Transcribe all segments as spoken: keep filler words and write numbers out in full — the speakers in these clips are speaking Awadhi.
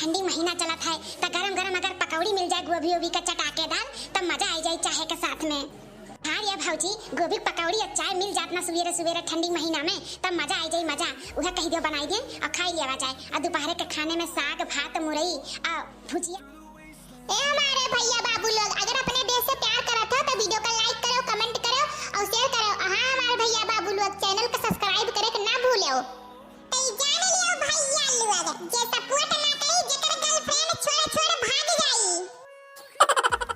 ठंडी महीना चलत है, त गरम गरम अगर पकौड़ी मिल जाए गोभी ओभी का चटाकेदार, तब मजा आ जाए चाय के साथ में। हाँ रे भौजी, गोभी के पकौड़ी और चाय मिल जात ना सुबेरे सुबेरे ठंडी महीना में, तब मजा आ जाए मजा। उहे कहि दियो बनाई देन और खाई लेवा जाए। और दोपहरे के खाने में साग, भात, मुरई और भुजिया। ए हमारे भैया बाबू लोग, अगर अपने देश से प्यार करत हो तो video का like करो, comment करो और share करो। हाँ हमारे भैया बाबू लोग, channel का subscribe करे के ना भूलो। तो जान लियो भैया लोग, जे support ना करी, जेकर girlfriend छोड़ छोड़ भाग जाई।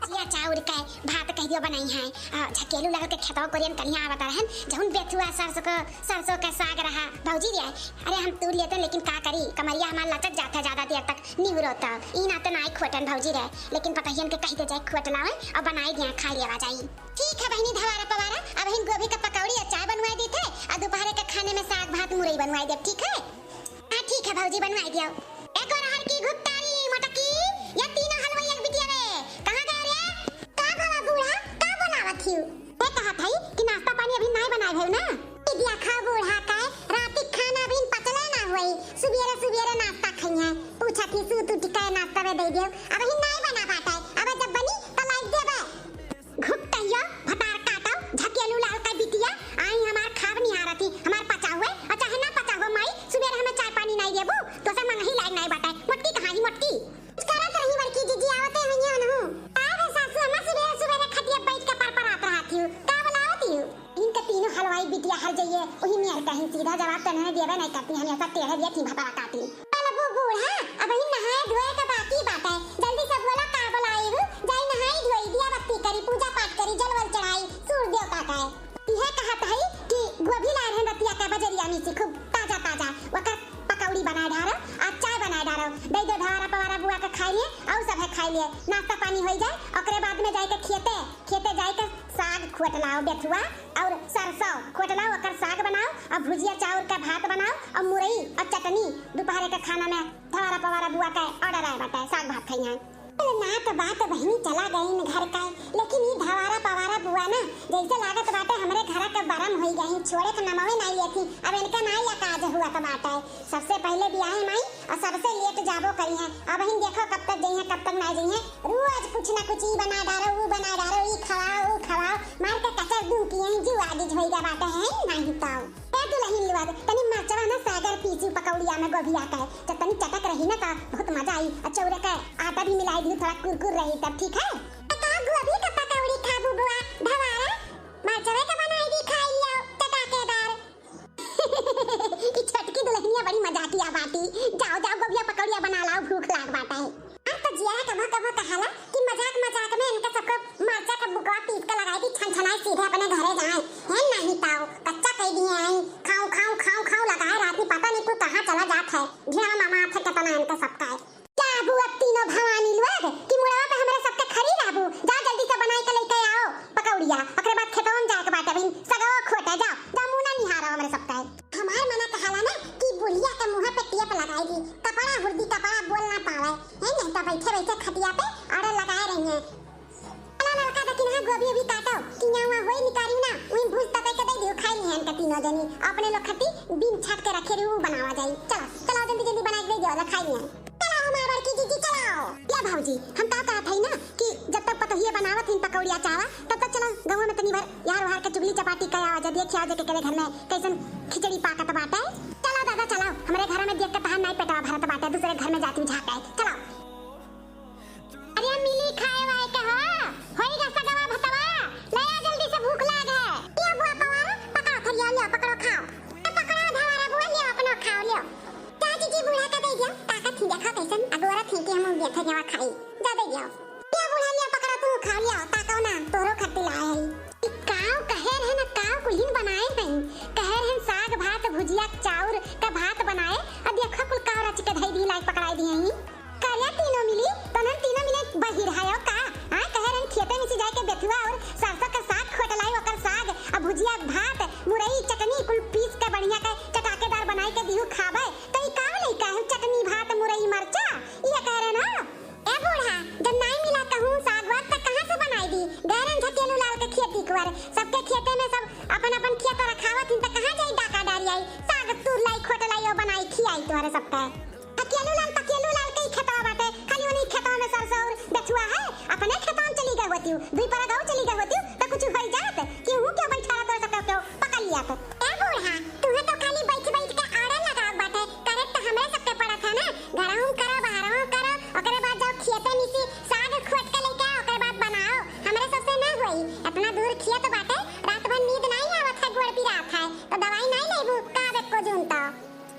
जिया चाउर के भात कहियो बनाई है। आ, झकेलू लाल के खेतवा कोरियन कनिया आवत रहन, जहुन बेथुआ सरसों के, सरसों के साग रहा। भौजी रे, अरे हम तूर लेते लेकिन का करी, कमरिया हमार लचक जात है ज्यादा देर तक निहुरो तब। ई नाते नाई खोटन भौजी रे, लेकिन पतहियन के कहि दे जाए खोट लावे और बनाई दिया खाई लेवा जाई। ठीक है बहिनी धवारा पवारा, अबहिन गोभी का पकौड़ी और चाय बनवाई देते और दोपहरे के खाने में साग भात मुरई बनवाई देब, ठीक है? हाँ ठीक है भौजी, बनवाई दियो। एक और हर की घुपतारी मोटकी, या तीनों हलवाई एक बिटिया रे, कहाँ गए रे? का भवा बूढ़ा, का बनावत हियो? ए कहत हई कि नाश्ता पानी अभी नाई बनाए भइल ना? ई दिया खाओ बूढ़ा, काहे राती खाना अभी पचले ना होई, सुबेरे सुबेरे नाश्ता खइहें। पूछत ही सूत उठ के नाश्ता में दे दियो, अबहिन नाई बना बाटे, अब जब बनी त लाई देबे। घुपटैया, भतार काटो, झकेलू लाल का बिटिया, आई हमार खाब निहारत ही, हमार पचाहुए, और चाहे ना पचाहुए माई, सुबेरे हमें चाय पानी नाई देबू, तो से मंगही लायक नाई बाटे, मोटकी कहाँ ही मोटकी? कुछ करत रही बड़की जीजी, आवते हइये उनहु। का रे सासू, हमार सुबेरे सुबेरे खटिया बैठ के परपरात रहत हियो, का बुलावत हियो? इनके तीनों हलवाई बिटिया हर जइए, वही नियर कहीं सीधा जवाब तो नहीं देवे नहीं करती, हमेशा टेढ़े दिए थी भतार काटी। चल बू बूढ़ा, अबही नहाए धोए का बाकी बाटे। जल्दी से बोला का बोलाई हूँ, जाई नहाई धोई, दिया बत्ती करी, पूजा पाठ करी, जल वल चढ़ाई, सूर्य देवता का। इहे कहत हई कि गोभी लाए रहन रतिया का बजरिया में से खूब ताजा ताजा, ओकर पकौड़ी बनाए डारो, आ चाय बनाए डारो, दे दे धवारा पवारा बुआ के खाई लिए, और सब है खाई लिए, नाश्ता पानी होई जाए, ओकरे बाद में जाए के खेते, खेते जाए के साग खोट लाओ बेथुआ, और सरसों खोट लाओ, ओकर साग बनाओ, और भुजिया चाउर का भात बनाओ, और मुरई और चटनी दोपहरे के खाना में धवारा पवारा बुआ का order आए बाटे, साग भात खाई हैं। अरे ना तो बात बहिनी चला गई घर का, लेकिन ई धवारा पवारा बुआ ना जैसे लागत बाटे हमरे घर के बरम होई गई, छोड़े के नमवे नाई लेती। अब इनका नाई अकाज हुआ तो बाटे, सबसे पहले बियाहे माई और सबसे late जाबो करी हैं। अबहिन देखो कब तक जइहें, कब तक ना जइहें। रोज कुछ ना कुछ ई बना डारो, ऊ बना डारो, ई खवाओ, ऊ खवाओ, मार के कचर दूं की यहीं जीव आगिज होई गा बाटे हैं, नहीं तो। ए दुलहिन लोग, तनी मरचवा ना सागर पीसी पकौड़िया में गोभिया के, जब तनी चटक रही ना तो बहुत मजा आई। अच्छा उरे के आटा भी मिलाई दी, थोड़ा कुरकुर रही तब, ठीक है? तो का गोभी का पकौड़ी खाबू बुआ, धवारा मरचवे के बनाई दी, खाई लियो, चटाकेदार। ई छोटकी दुलहिनिया बड़ी मजाकिया बाटी। जाओ, जाओ, गोभिया पकौड़िया बना लाओ, भूख लाग बाटे। अब तो जिया कभो कभो कहाला कि मजाक मजाक में इनके सबको मरचा के बुकवा पीस के लगाई दी, छन छनाई सीधे अपने घरे जाए। है नहीं ताओ, कच्चा कह दिए आई, खाऊं, खाऊं, खाऊं, खाऊं लगाए रात में, पता नहीं तू कहाँ चला जात है। घिना मामा थे कितना इनके सबका है। क्या अबू अब तीनों भवानी लोग कि मुड़वा पे हमरे सबके खड़ी रहबू? जा जल्दी से बनाई के लेके आओ पकौड़िया, ओकरे बाद खेतवन जाए के बाटे, अभी सगवा खोटे, जाओ, जाओ मुंह ना निहारो हमरे सबके। हमार मना कहाला ना कि बुढ़िया के मुंह पे टेप लगाई दी, कपड़ा हुर्दी कपड़ा बोल ना पावे, है नहीं तो बैठे बैठे खटिया पे order लगाए रही है। चला लड़का दकिनहा गोभी अभी काटो, कि यहाँ वहाँ होई निकारियो ना, वहीं भूज तपे के दे दियो, खाई लिहन के तीनों जनी, अपने लोग खती बीन छाट के रखे रही, ऊ बनावा जाई। चला, चला जल्दी जल्दी बनाई के दे दियो, ला खाई लिहन। चला हमार बड़की जीजी, चलाओ। या भौजी, हम का कहत हई ना कि जब तक पतोहिए बनावत हईन पकौड़िया चावा, तब तक चला गौवा में तनी भर यार ओहार के चुगली चपाटी कया आवा जा, देखिया जे के केरे घर में कैसन खिचड़ी पाकत बाटे। चला दादा, चला, हमरे घर में देख के तहार नाई पेटवा भरत बाटे, दूसरे घर में जाती झाँक आए। चला। अरे मिली खाए वाए के हो, होई गा सगवा भतवा, ले आ जल्दी से, भूख लाग है। लिया बुआ पवार, पकड़ो थरिया, लिया पकड़ो खाओ। ए, पकड़ो धवारा बुआ, लिया अपनो खाओ, लिया। का जीजी बूढ़ा का दे दिया, ताकत ही देखा कैसन अगोरा थी कि हम उंगलिया थरिया खाई, जा दे दिया। लिया बूढ़ा, लिया पकड़ो तू खाओ, लिया ताको ना, तोरो खट्टी लाए है। ई काव कहे रहे ना, काव कुलिन बनाए नहीं, कहे रहे साग भात भुजिया चाउर का भात बनाए, अब देखो कुल काव रच के धई दी, लाइक पकड़ाई दी है। करिया तीनों मिली, तनन तीनों मिले बहिर है का? हाँ, कहे रहन खेते में से जाके बेथुआ और सरसों के साग खोट लाई, ओकर साग, आ भुजिया, भात, मुरई, चटनी, कुल पीस के बढ़िया के चटाकेदार बनाई के दिहू खाबे, तो ई का लइका है चटनी, भात, मुरई, मरचा? ये कह रहे ना? ए बूढ़ा, जब नाई मिला कहूँ साग वाग, त कहाँ से बनाई दी? गैरन झकेलू लाल के खेती कुआर, सबके खेते में सब अपन अपन खेत रखावत हिन, त कहाँ जाई डाका डारी आई? साग तूर लाई, खोट लाई, ओ बनाई खियाई तोहरे सबके। अकेलू लाल, पकेलू लाल के ही खेतवा दुई परग अउर चली गए होती, त कुछ होई जात, केहू के बैठा रहा, तोरे सबके केहू पकड़ लिया त। ए बूढ़ा, तुहे तो खाली बैठ बैठ के आड़े लगाव बाटे, करे त हमरे सबके पड़त है ना, घरहू करो, बाहरहू करो, ओकरे बाद जाओ खेते में से साग खोट के लेके आओ, ओकरे बाद बनाओ, हमरे सबसे ना होई। इतना दूर खेत बाटे, रात भर नींद नहीं आवत है, गोड़ पिरात है, तो दवाई नहीं लेबू का अब एको जून तो?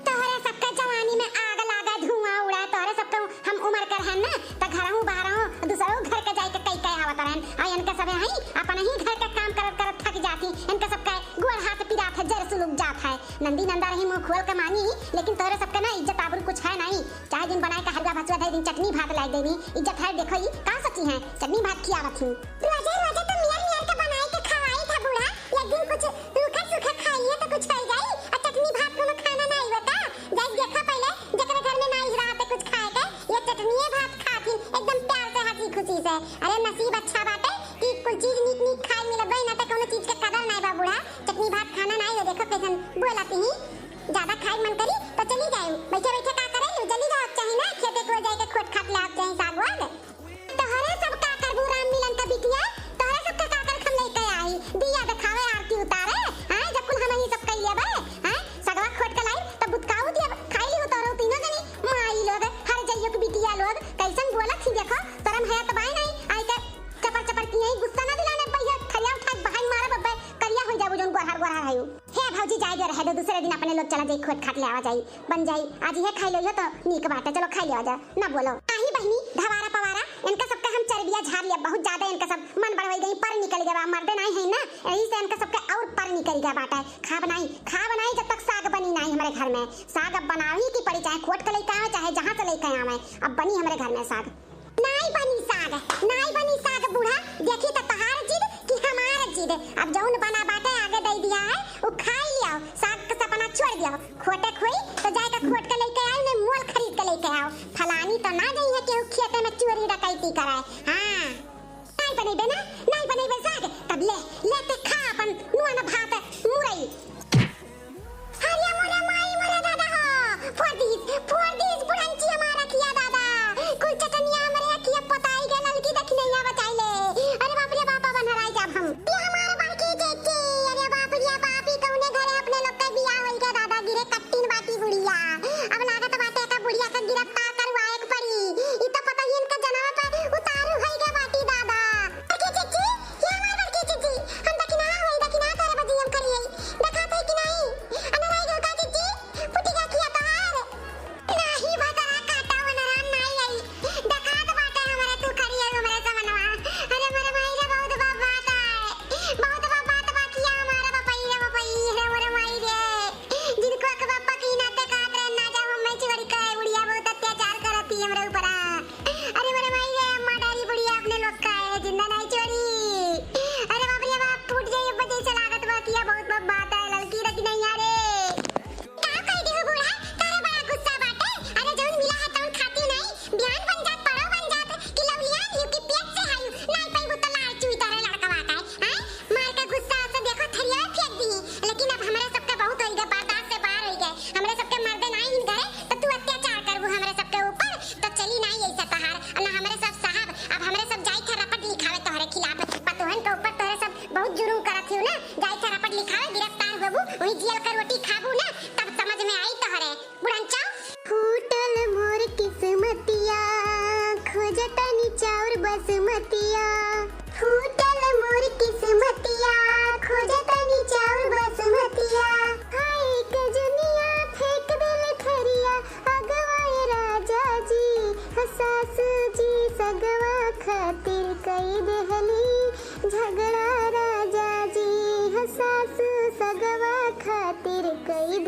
तोहरे सबके जवानी में आग लागे, धुआं उड़े, तोहरे सबके हम उम्र कर हन ना, त घरहू बाहरहू दूसरो घर के जाइके कई कई आवत रहन। आ इनके सबे हई, अपन ही घर के काम करत करत थक जाती। इनके सबके गोड़ हाथ पिरात है, जर सुलुक जात है। नंदी नंदा रही मुंह खोल के मानी, लेकिन तोहरे सबके ना इज्जत आबरू कुछ है नहीं। चाहे दिन बनाए के हलवा भसुआ धई दिन चटनी भात लाई देनी, इज्जत है देखो ई का सोची है, चटनी भात खियावत ही। रोजे रोजे तो मियर मियर के बनाए के खवाई था बूढ़ा, एक दिन कुछ रूखा सूखा खाइए तो कुछ हो जाई। आ चटनी भात कोनो खाना ना आइबे का? जाई देखा पहले, जेकरे घर में ना रहते कुछ खाए के, ये चटनिए भात खाथिन एकदम प्यार से, हंसी खुशी से। अरे नसीब अच्छा बाटे कि कुल चीज नीक नीक खाए मिलत बा, ना त कोनो चीज के कदर नाई बा बूढ़ा। चटनी भात खाना नाई है, देखो कैसन बोलत ही। ज्यादा खाए मन करी तो चली जाए, बैठे बैठे का करे, जल्दी जाओ चाही ना, खेते को जाए के खोट खाट ले आप चाही साग वाग। तोहरे सब का करबू राम मिलन का बिटिया, तोहरे सब का का कर हम लेके आई, दिया देखावे आरती उतारे, हैं, जब कुल हम ही सब कइले बे, हैं, सगवा खोट के लाई, तब बुतकाऊ दिया, खाई ली हो तोहरे तीनों जनी, माई लोग, हर जइयो की बिटिया लोग, कैसन बोलत ही देखो, शरम है तो बाय नहीं, आई के चपर चपर की यही गुस्सा ना दिलाने, भैया, थरिया उठा के बहाई मारे बब्बे, करिया हो जाबू जौन गोरहर गोरहर है। हे भौजी, जाए दे, रहे दो, दूसरे दिन अपने लोग चला जाई, खोट खाट ले आवा जाई, बन जाई। आज ये खाई लो, यो तो नीक बाटे, चलो खाई ले आवा जा, ना बोलो। आही बहिनी, धवारा पवारा, इनका सबका हम चरबिया झाड़ लिया, बहुत ज्यादा इनका सब मन बढ़ गई, पर निकल गया बा, मर्दे नहीं है ना, यही से इनका सबका और पर निकल गया बाटे। खाब नहीं, खाब नहीं जब तक साग बनी नहीं हमारे घर में। साग अब बनावे की पड़ी, चाहे खोट के लेके आवे, चाहे जहाँ से लेके आवे, अब बनी हमारे घर में साग। नाई बनी साग, नाई बनी साग बूढ़ा, देखी त तहार जिद कि हमार जिद। अब जौन बना बाटे आगे दे दिया है, उ खाई लियाओ, साग के सपना छोड़ दियाओ। खोटे खोई तो जाए के खोट के लेके आओ, नहीं मोल खरीद के लेके आओ। फलानी तो ना गई है केहू खेते में चोरी डकैती करे। हाँ, नाई बनेबे ना, नाई बनेबे साग, तब ले, ले ते खा अपन नुआ न भात मुरई। अरे मोरे माई, मोरे दादा हो, फोड़ दीस, फोड़ दीस बुढ़ंची हमार अखिया दादा। कुल चटनिया हमरे अखिया पोताई गए, ललकी दखिनैया बचाई ले। अरे बाप रे बाप, अब हराई जाब हम। ये हमार बड़की चेची, अरे बाप रे बाप, ई कौने घरे अपने लोग के बियाह होई गए दादा, गिरे कट्टिन बाटी बुढ़िया। अब लागत बाटे का बुढ़िया के गिरफ्तार करवाए के पड़ी। ई तो पता ही इनका जनवा पे उतारू होई गए बाटी दादा। बड़की चेची, ये हमार बड़की चेची, हम दखिना होई, दखिना तोरे बजियम करिए। देखात है कि नाई? अनराई गल का चेची? फुटी गा खिया तोहार? नाही भतरा काटा वनरान नाई आई। देखात बाटे हमरे तू खड़ी है हमरे समनवा। अरे मोरे माई रे, बहुत बाप बात है। बहुत बाप बात बा खिया हमारा बपई रे बपई। अरे मोरे माई रे। जिनको एक बापा की नाते कहत रहे ना जाओ, हमें छोड़ के बुढ़िया बहुत अत्याचार करती हमरे ऊपरा। अरे मोरे माई रे, अम्मा डारी बुढ़िया अपने लोग का है, जिंदा नहीं छोड़ी। अरे बाप रे बाप, फूट जाई अब जैसे लागत बा किया बहुत बाप बात है, ललकी रखी नहीं यारे। का कह दे हो बूढ़ा, तारा बड़ा गुस्सा बाटे। अरे जौन मिला है तौन खाती नहीं, बिहान बन जात, परो बन जात, कि लौलिया लियो कि पेट से हायु, नाई पैबू तो लाल चुई तारे लड़कवा का है, हैं? मार के गुस्सा से देखो थरिया फेंक दी, लेकिन अब हमरे सबके बहुत होई गए, बर्दाश्त से बाहर होई गए, हमरे सबके मर्दे नाई इन घरे, तो तू अत्याचार करबू हमरे सबके ऊपर, तो चली नाई ऐसा तहार, ना हमरे सब साहब, अब हमरे सब जाई था रपट लिखावे तोहरे खिलाफ, पतोहन के ऊपर तोहरे सब बहुत जुर्म करत हियो ना, जाई था रपट लिखावे, गिरफ्तार होबू, वही जेल का रोटी खाबू ना, तब समझ में आई तोहरे। बुढ़नचा। फूटल मोर किस्मतिया, खोजतनी चाउर बसमतिया। फूटल मोर किस्मतिया, खोजतनी चाउर बसमतिया। हाय कजनिया फेंक देले थरिया, अगवा ए राजा जी, ह सासू जी सगवा खातिर कई देहली झगड़ा राजा जी, ह सासू सगवा खातिर कई